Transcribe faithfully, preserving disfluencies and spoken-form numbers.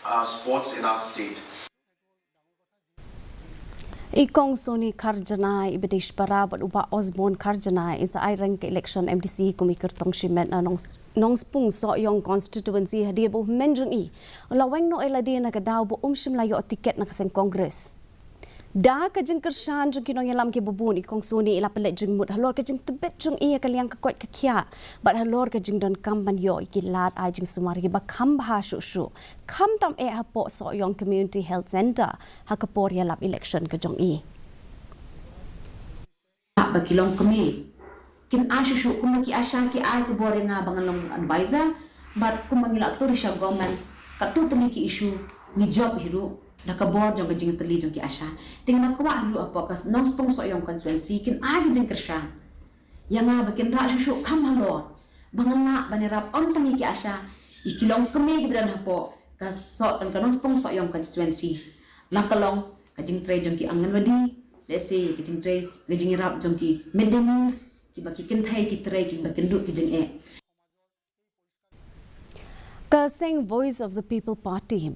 uh, sports in our state. I Kong Sony Kharjanai, i Badish Para bad u Bah Osborne Kharjanai in sa ai reng ka election M D C kum i kyrtong shimet na Nongs- Nongspung Sohiong constituency hadien ba u hynmen jong i u la weng noh ïa lade na ka daw ba um shym la ïoh tiket na ka seng Congress. Da ka jingkyrshan jong ki nongïalam kiba bun, i Kong Sony i la pynleit jingmut halor ka jingtbit jong i ïa ka liang ka koit ka khiah bad halor ka jingdonkam ban ïoh ïa ki lad ai jingsumar kiba kham bha shuh shuh, khamtam eh hapoh Sohiong Community Health Centre ha ka por ïalap election ka jong i. Ba ki long kmie kin ai shuh shuh kumba ki ASHA ki ai ka bor ïa nga ba ngan long advisor. Bad kumba ngi la tur sha government, katto katne ki issue ngi jop hi ruh da ka bor jong ka jingtylli jong ki ASHA. Te nga kwah hi ruh hapoh ka Nongspung Sohiong constituency kin ai ka jingkyrshan ïa nga ba kin rah shuh shuh kham halor ba ngan lah ban ïarap ym tang ïa ki ASHA, ïa ki long kmie kiba don hapoh ka Soh- ka Nongspung Sohiong constituency. La ka long ka jingtrei jong ki Anganwadi, lehse ka jingtrei, ka jingïarap jong ki midday meals, kiba ki kynthei ki trei kiba kynduh ki jingeh. Ka seng Voice of the People Party